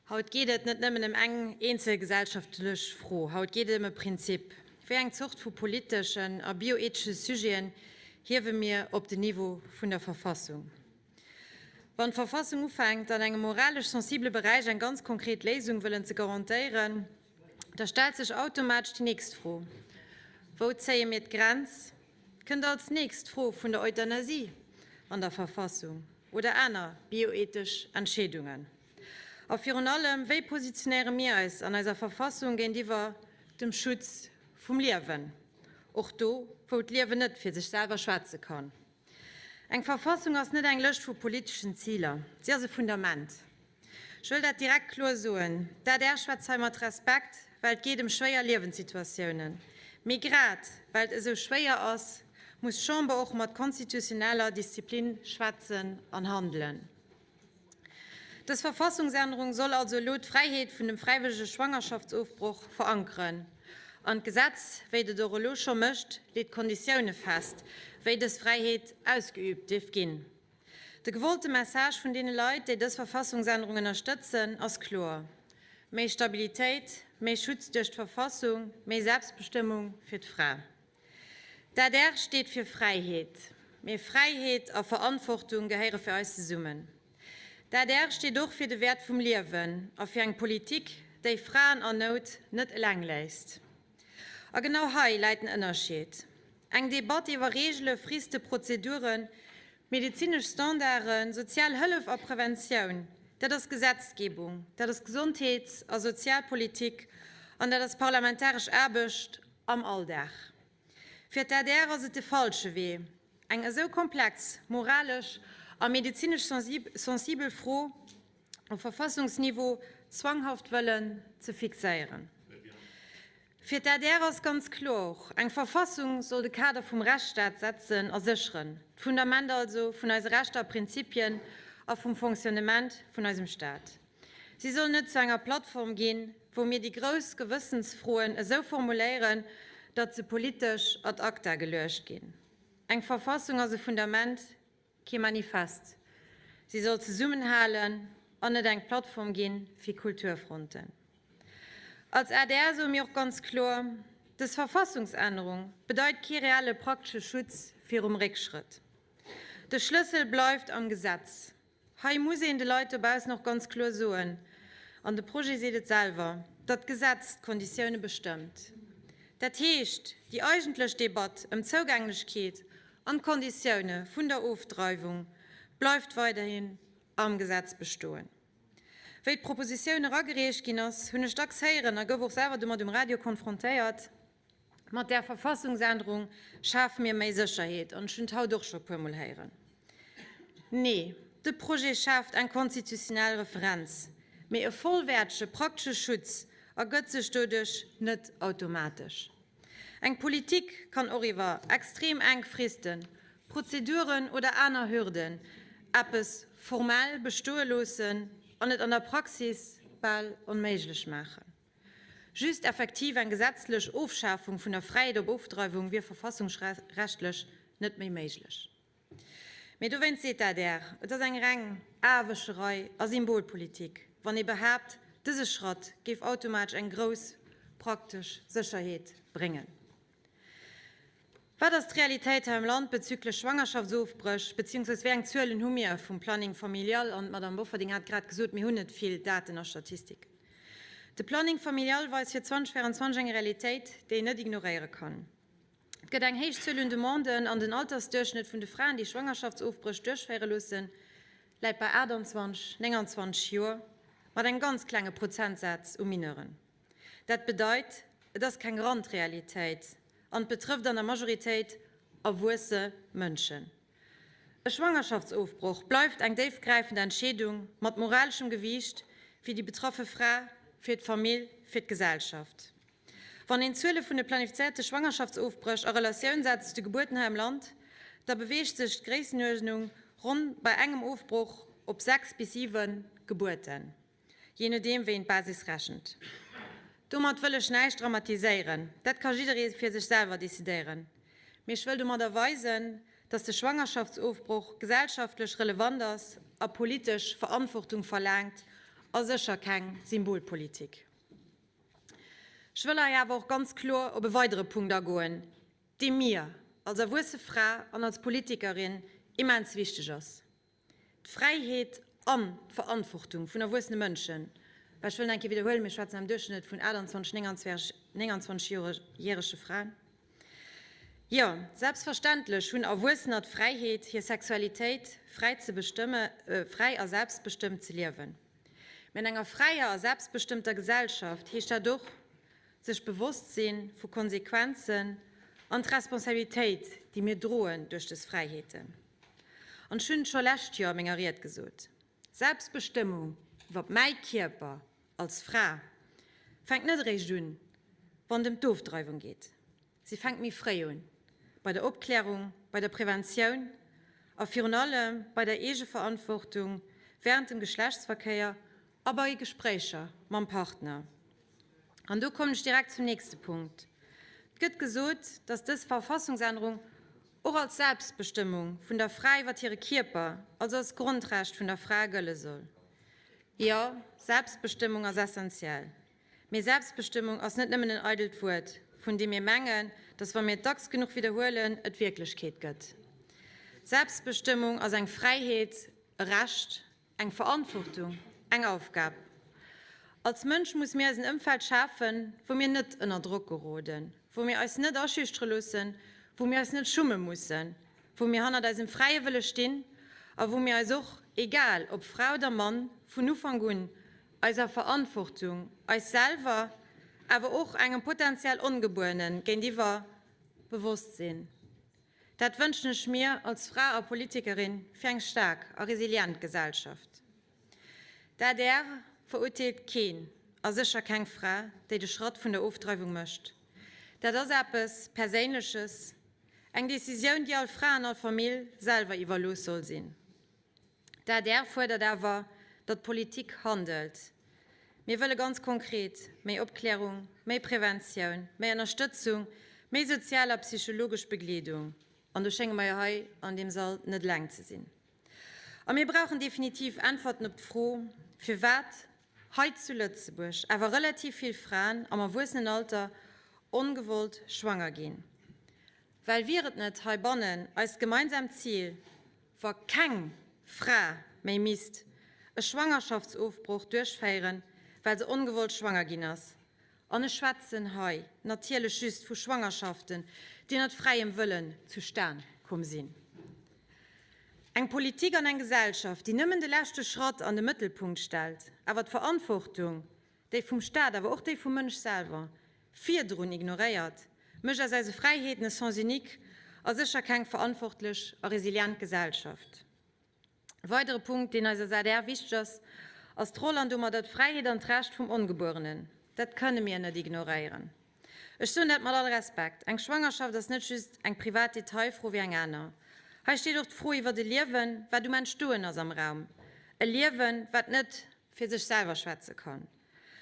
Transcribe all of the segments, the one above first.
Haut geet et net nëmmen ëm eng eenzel gesellschaftlech Fro. Haut geet et ëm e Prinzip. Wéi eng Zort vu politeschen a bioethesche Sujeten hiewe mir op den Niveau vun der Verfassung? Wann d'Verfassung ufänkt, an engem moralesch sensibele Beräich eng ganz konkret Léisung wëllen ze garantéieren, da stellt sech automatesch déi nächst Fro, Wou zéie mir d'Grenz? Kënnt als nächst d'Fro vun der Euthanasie an der Verfassung oder aner bioethesch Entscheedungen? A virun allem, wéi positionéiere mir eis an eiser Verfassung géintiwwer dem Schutz vum Liewen, och do, wou d'Liewen net fir sech selwer schwätze kann? Eng Verfassung ass net eng Lëscht vu politeschen Ziler, si ass e Fundament. Ech wëll dat direkt kloer soen, D'adr schwätzt hei mat Respekt, well et geet ëm schwéier Liewenssituatiounen. Mee grad well et esou schwéier ass, muss d'Chamber och mat konstitutioneller Disziplin schwätzen an handelen. Dës Verfassungsännerung soll also elo d'Fräiheet vun dem fräiwëllege Schwangerschaftsofbroch verankeren. An d'Gesetz, wéi et et och elo scho mécht, leet d'Konditioune fest, wéi dës Fräiheet ausgeüübt dierf ginn. De gewollte Message vun deene Leit, déi dës Verfassungsännerung ënnerstëtzen, ass kloer, Méi Stabilitéit, méi Schutz duerch d'Verfassung, méi Selbstbestëmmung fir d'Fra. D'adr steet fir Fräiheet, mee Fräiheet a Verantwortung gehéiere fir eis zesummen. D'adr steet och fir de Wäert vum Liewen a fir eng Politik, déi Fraen an Nout net eleng léisst. A genau hei läit den Ënnerscheed. Eng Debatt iwwer Reegele, Friste, Prozeduren, medezinesch Standarden, sozial Hëllef a Preventioun, dat ass Gesetzgebung, dat ass Gesondheets a Sozialpolitik an dat ass parlamentaresch Aarbecht Am Alldag. Fir d'ADR ass et de falsche Wee, eng esou komplex moralesch a medezinesch sensibel Fro op Verfassungsniveau zwanghaft wëllen ze fixéieren. Fir d'ADR ass ganz kloer, Eng Verfassung soll de Kader vum Rechtsstaat setzen a sécheren, d'Fundament also vun eise Rechter a Prinzipien a vum Fonctionnement vun eisem Staat. Si soll net zu enger Plattform ginn, wou mir déi grouss Gewëssensfroen esou formuléieren, datt se politesch ad acta geluecht ginn. Eng Verfassung ass e Fundament, kee Manifest. Si soll zesummenhalen an net eng Plattform gi fir Kulturfronten. Als adr soe mir och ganz kloer, Dës Verfassungsännerung bedeit kee reelle praktesche Schutz virum Réckschrëtt. De Schlëssel bleift am Gesetz. Hei muss een de Leit dobaussen och ganz kloer soen, an de Projet seet et selwer, datt d'Gesetz d'Konditioune bestëmmt. Dat heescht, déi eigentlech Debatt ëm d'Zougänglechkeet an d'Konditioune vun der Ofdreiwung bleift weiderhin am Gesetz bestoen. Wéi d'Propositioun eragereecht ginn ass, hunn ech dacks héieren a gouf och selwer domat um Radio konfrontéiert, Mat där Verfassungsännerung schafe mir méi Sécherheet, an ech hunn et haut och scho e puermol héieren. Nee, de Projet schaaft eng konstitutionell Referenz, mee e vollwäertege praktesche Schutz ergëtt sech doduerch net automatesch. Eng Politik kann och iwwer extrem enk Fristen, Prozeduren oder aner Hürden eppes formell bestoe loossen an et an der Praxis bal onméiglech maachen. Just effektiv eng gesetzlech Ofschafung vun der Fräiheet op Ofdreiwung wier verfassungsrechtlech net méi méiglech. Mee dowéinst seet d'ADR, et ass eng reng Aewëscherei a Symbolpolitik, wann ee behaapt, dëse Schratt géif automatesch eng grouss praktesch Sécherheet bréngen. Wat ass d'Realitéit hei am Land bezüglech Schwangerschaftsofbréch, beziehungsweise wéi eng Zuelen hu mir vum Planning familial? An d'Madame Bofferding hat grad gesot, mir hunn net vill Daten a Statistiken. De Planning familial weist fir 2024 eng Realitéit, déi een net ignoréiere kann. Et gëtt eng héich Zuel un Demanden an den Altersduerchschnëtt vun de Fraen, déi Schwangerschaftsofbréch duerchféiere loossen, läit bei 28, 29 Joer, mat engem ganz klenge Prozentsaz u Mineuren. Dat bedeit, et ass keng Randrealitéit an et betrëfft an der Majoritéit erwuesse Mënschen. E Schwangerschaftsofbroch bleift eng déifgräifend Entscheedung mat moraleschem Gewiicht fir déi betraffe Fra, fir d'Famill, fir d'Gesellschaft. Wann een d'Zuele vun de planifizéierte Schwangerschaftsofbréch a Relatioun setzt zu de Gebuerten hei am Land, da beweegt sech d'Gréissenuerdnung ronn bei engem Ofbroch op 6 bis 7 Gebuerten. Jee nodeem wéi een d'Basis rechent. Domat wëll ech näischt dramatiséieren, dat ka jidderee fir sech selwer decidéieren. Mee ech wëll domadder weisen, datt de Schwangerschaftsofbroch gesellschaftlech relevant ass a politesch Verantwortung verlaangt. A sécher keng Symbolpolitik. Ech wëll hei awer och ganz kloer op e weidere Punkt agoen, dee mir als erwuesse Fra an als Politikerin immens wichteg ass, D'Fräiheet an d'Verantwortung vun erwuessene Mënschen, well ech wëll nach eng Kéier widderhuelen, mir schwätzen am Duerchschnëtt vun 28, 29 järege Fraen. Jo, selbstverständlech hunn Erwuessener d'Fräiheet, hir Sexualitéit fräi ze bestëmme, fräi a selbstbestëmmt ze liewen. Mee an enger fräier a selbstbestëmmter Gesellschaft heescht dat och, sech bewosst si vu Konsequenzen an d'Responsabilitéit, déi mir droen duerch dës Fräiheeten. An ech hunn et scho lescht Joer a menger Ried gesot, Selbstbestëmmung iwwer mäi Kierper als Fra fänkt net eréischt un, wann et ëm d'Ofdreiwung geet. Si fänkt méi fréi un, bei der Opklärung, bei der Preventioun a virun allem bei der Eegeverantwortung wärend dem Geschlechtsverkéier a bei Gespréicher mam Partner. An do kommen ech direkt zum nächste Punkt. Et gëtt gesot, dass dës Verfassungsännerung och als Selbstbestëmmung vun der Fra iwwer hire Kierper, also als Grondrecht vun der Fra gëlle soll. Jo, Selbstbestëmmung ass essentiell. Mee Selbstbestëmmung ass net nëmmen en eidelt Wuert, vun deem mir mengen, dass wa mir et dacks genuch widderhuelen, et Wierklechkeet gëtt. Selbstbestëmmung ass eng Fräiheet, e Recht, eng Verantwortung, eng Aufgab. Als Mënsch muss mir eis en Ëmfeld schafen, wou mir net ënner Drock geroden, wou mir eis net aschüchtere loossen, wou mir eis net schumme mussen, wou mir hannert eisem fräie Wëlle stinn a wou mir eis och, egal ob Fra oder Mann, vun Ufank un eiser Verantwortung eis selwer, awer och engem potenziell Ongebuerene géintiwwer bewosst sinn. Dat wënschen ech mir als Fra a Politikerin fir eng staark a resilient Gesellschaft. D'adr verurteelt keen, a sécher keng Fra, déi de Schratt vun der Ofdreiwung mécht. Dat ass eppes Perséinleches, eng Decisioun, déi all Fra an all Famill selwer iwwerlooss soll sinn. D'adr fuerdert awer, datt d'Politik handelt. Mir wëlle ganz konkret méi Opklärung, méi Preventioun, méi Ënnerstëtzung, méi sozial a psychologesch Begleedung. An do schénge mer jo hei an deem Sall net eleng ze sinn. A mir brauchen definitiv Äntwerten op d'Fro, firwat hei zu Lëtzebuerg awer relativ vill Fraen am Erwuessenenalter ongewollt schwanger ginn. Well wier et net heibannen eist gemeinsaamt Zil, wa keng Fra méi misst e Schwangerschaftsofbroch duerchféieren, well se ongewollt schwanger ginn ass? An ech schwätzen hei natierlech just vu Schwangerschaften, déi ënnert fräiem Wëllen zustan komm sinn. Eng Politik an eng Gesellschaft, déi nëmmen de leschte Schratt an de Mëttelpunkt stellt, awer d'Verantwortung, déi vum Staat, awer och déi vum Mënsch selwer, virdrun ignoréiert, mécht aus eise Fräiheeten e Sens unique a sécher keng verantwortlech a resilient Gesellschaft. E weidere Punkt, deen eis als adr wichteg ass, ass d'Roll an domadder d'Fräiheet an d'Recht vum Ongebuerenen. Dat kënne mir net ignoréieren. Ech soen dat mat all Respekt, eng Schwangerschaft ass net just eng privat Detailfro wéi eng aner. Hei steet och d'Fro iwwert e Liewen, wat um Entstoen ass, am Raum. E Liewen, wat net fir sech selwer schwätze kann.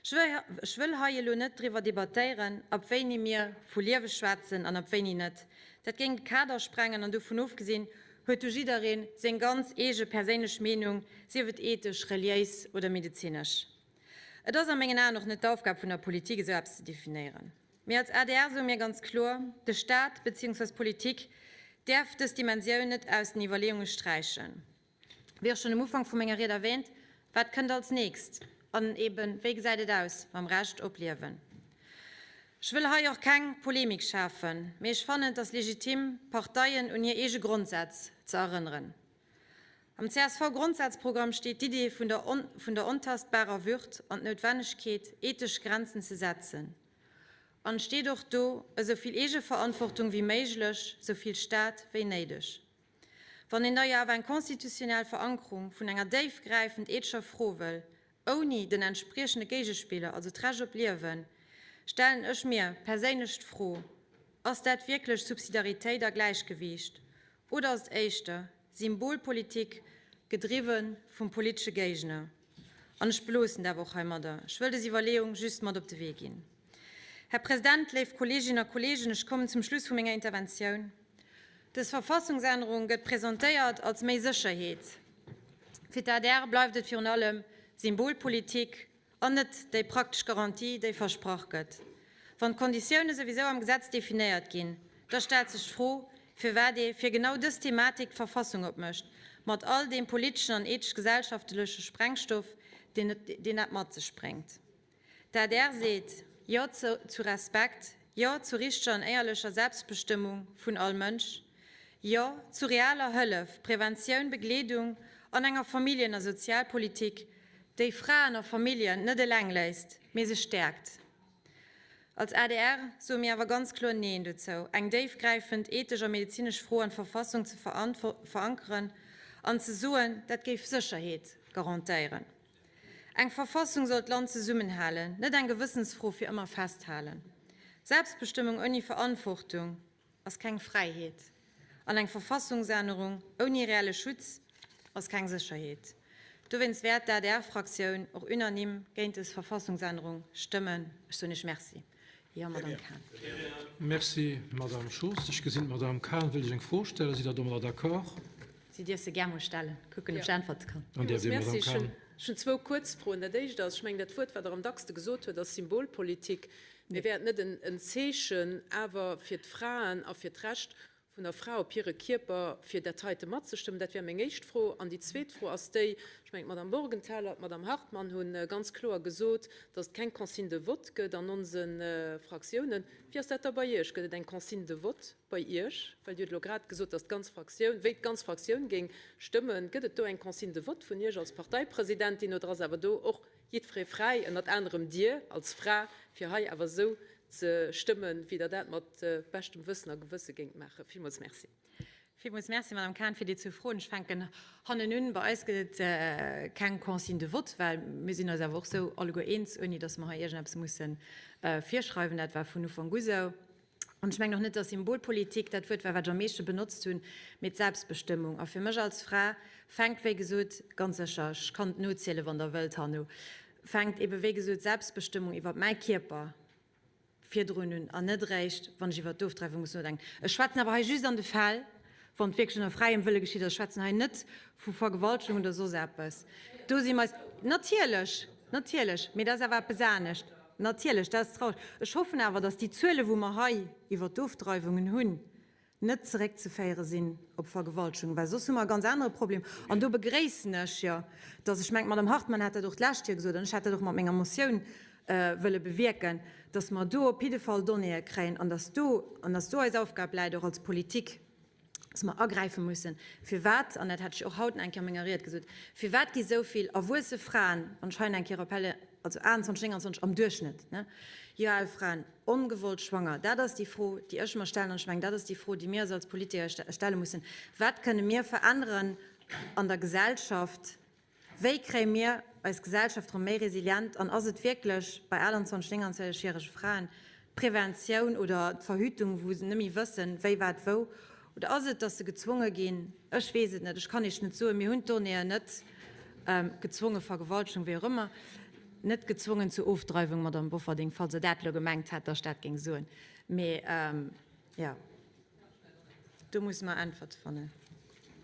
Ech wëll hei elo net driwwer debattéieren, ab wéini mir vu Liewe schwätzen an ab wéini net. Dat géing de Kader sprengen an dovun ofgesinn huet do jidderee seng ganz eege perséinlech Meenung, sief et ethesch, reliéis oder medezinesch. Et ass a mengen Aen och net d'Aufgab vun der Politik, esou eppes ze definéieren. Mee als adr soe mir ganz kloer, De Staat beziehungsweise d'Politik däerf dës Dimensioun net aus den Iwwerleeunge sträichen. Wéi och schonn um Ufank vu menger Ried erwähnt, wat kënnt als nächst? An eben, wéi gesäit et aus mam Recht op Liewen? Ech wëll hei och keng Polemik schafen, mee ech fannen, et ass legitim, d'Parteien un hir eege Grondsätz ze erënneren. Am CSV-Grondsazprogramm steet d'Idee vun der vun der ontastbarer Würd an d'Noutwennegkeet, ethesch Grenzen ze setzen. An et steet och do, esou vill Eegeverantwortung wéi méiglech, esou vill Staat wéi néideg. Wann een da jo awer eng constitutionnel Verankerung vun enger déifgräifend ethescher Fro wëll, ouni den entspriechende Géigespiller, also d'Recht op Liewen, stellen ech mir perséinlech d'Fro, Ass dat wierklech Subsidiaritéit a Gläichgewiicht oder ass et éischter Symbolpolitik, gedriwwe vum politesche Géigner? An ech beloossen et awer och heimadder. Ech wëll des Iwwerleeung just mat op de Wee ginn. Här President, léif Kolleeginnen a Kolleegen, ech kommen zum Schluss vu menger Interventioun. Dës Verfassungsännerung gëtt presentéiert als méi Sécherheet. Fir d'ADR bleift et virun allem. Symbolpolitik an net déi praktesch Garantie, déi versprach gëtt. Wann d'Konditioune souwisou am Gesetz definéiert ginn, da stellt sech d'Fro, firwat ee fir genau dës Thematik d'Verfassung opmécht, mat all deem politeschen an ethesch-gesellschafteleche Sprengstoff, deen dat mat sech bréngt. D'adr seet Jo zu Respekt, Jo zu richteger an éierlecher Selbstbestëmmung vun all Mënsch, Jo zu realer Hëllef, Preventioun, Begleedung an enger Familljen a Sozialpolitik, déi Fraen a Familljen net eleng léisst, mee se stäerkt. Als adr soe mir awer ganz kloer Neen dozou, eng déifgräifend ethesch a medezinesch Fro an d'Verfassung ze verankeren an ze soen, dat géif Sécherheet garantéieren. Eng Verfassung soll d'Land zesummenhalen, net eng Gewëssensfro fir ëmmer festhalen. Selbstbestëmmung ouni Verantwortung ass keng Fräiheet an eng Verfassungsännerung ouni reelle Schutz ass keng Sécherheet. Dowéinst wäert d'ADR-Fraktioun och unanime géint dës Verfassungsännerung stëmmen. Ech soen Iech Merci. Jo, Madamm Cahen. Merci, Madamm Schultz. Ech gesinn, d'Madamm Cahen wëllt Iech eng Fro stellen. Sidd Der domadder d'accord? Si dierf se gär mol stellen. Kucken, ob ech äntwerte kann. Dann dierf Dir, Madamm Cahen. Ech hunn zwou kuerz Froen. Dat Éischt ass, ech mengen, dat Wuert, wat Der am dackste gesot huet, ass Symbolpolitik. Mee wär et net en Zeechen awer fir d'Fraen a fir d'Recht vun der Fra op hire Kierper, fir dat heite matzestëmmen? Dat wär meng éischt Fro. An déi zweet Fro ass déi, ech mengen, d'Madame Morgenthaler, d'Madame Hartmann hu ganz kloer gesot, datt et keng Consigne de vote gëtt an onse Fraktiounen. Wéi ass dat da bei Iech? Gëtt et eng Consigne de vote bei Iech? Well Dir hutt elo grad gesot, datt d'ganz Fraktioun, wéi d'ganz Fraktioun géing stëmmen. Gëtt et do eng Consigne de vote vun Iech als Parteipresidentin oder ass awer do och jiddweree fräi, ënnert anerem Dir als Fra, fir hei awer esou ze stëmmen, wéi Der dat mat beschtem Wëssen a Gewësse géingt maachen. Villmools Merci. Villmools Merci, Madame Cahen, fir déi zwou Froen. Ech fänken hannen un. Bei eis gëtt et keng Consigne de vote, well mir sinn eis awer och esou alleguer eens, ouni datt mer hei iergendeppes musse virschreiwen. Dat war vun Ufank u sou. An ech mengen och net, datt Symbolpolitik dat Wuert war, wat ech am meeschte benotzt hunn, mee d'Selbstbestëmmung. A fir mech als Fra fänkt, wéi gesot, ganz sécher, ech kann et nozielen, wann Der wëllt herno, fänkt eebe wéi gesot d'Selbstbestëmmung iwwer mäi Kierper virdrun un an net eréischt, wann ech iwwert d'Ofdreiwung muss nodenken. Ech schwätzen awer hei just an de Fäll, wann et wierklech ënner fräiem Wëlle geschitt ass. Ech schwätzen hei net vu Vergewaltegung oder soss eppes. Do si mer eis. Natierlech, natierlech, mee dat ass awer eppes anescht. Natierlech, dat ass traureg. Ech hoffen awer, datt déi Zuele wou mer hei iwwert d'Ofdreiwungen hunn, net zeréckzeféiere sinn op Vergewaltegung, well soss hu mer e ganz anere Problem. An do begréissen ech jo, dass, ech mengen, d'Madame Hartmann hat dat och d'lescht Joer gesot an ech hat dat och mat menger Motioun wëlle bewierken, dass mer do op jidde Fall Donnéeë kréien an dass do, an dass do eis Aufgab läit, och als Politik, dass mer agräife mussen. Firwat, an dat hat ech och haut nach eng Kéier a menger Ried gesot, firwat gi sou vill erwuesse Fraen, wann ech hei nach eng Kéier rappelle, also 28, 29 am Duerchschnëtt, ne, Joer al Fraen, ongewollt schwanger? Dat ass déi Fro, déi ech mer stellen, an ech mengen, dat ass déi Fro, déi mir eis als Politiker stelle mussen. Wat kënne mir veränneren an der Gesellschaft? Wéi kréie mir eis Gesellschaft erëm méi resilient? An ass et wierklech bei 28, 29 järege Fraen d'Preventioun oder d'Verhütung, wou se net méi wëssen, wéi, wat, wou? Oder ass et, dass se gezwonge ginn? Ech weess et net, ech kann Iech net soen, mir hunn d'Donnéeën net, gezwonge Vergewaltegung, wéi och ëmmer, net gezwongen zur Ofdreiwung, Madame Bofferding, falls Der dat elo gemengt hat, dass ech dat géing soen. Mee jo, do musse mer Äntwerte fannen.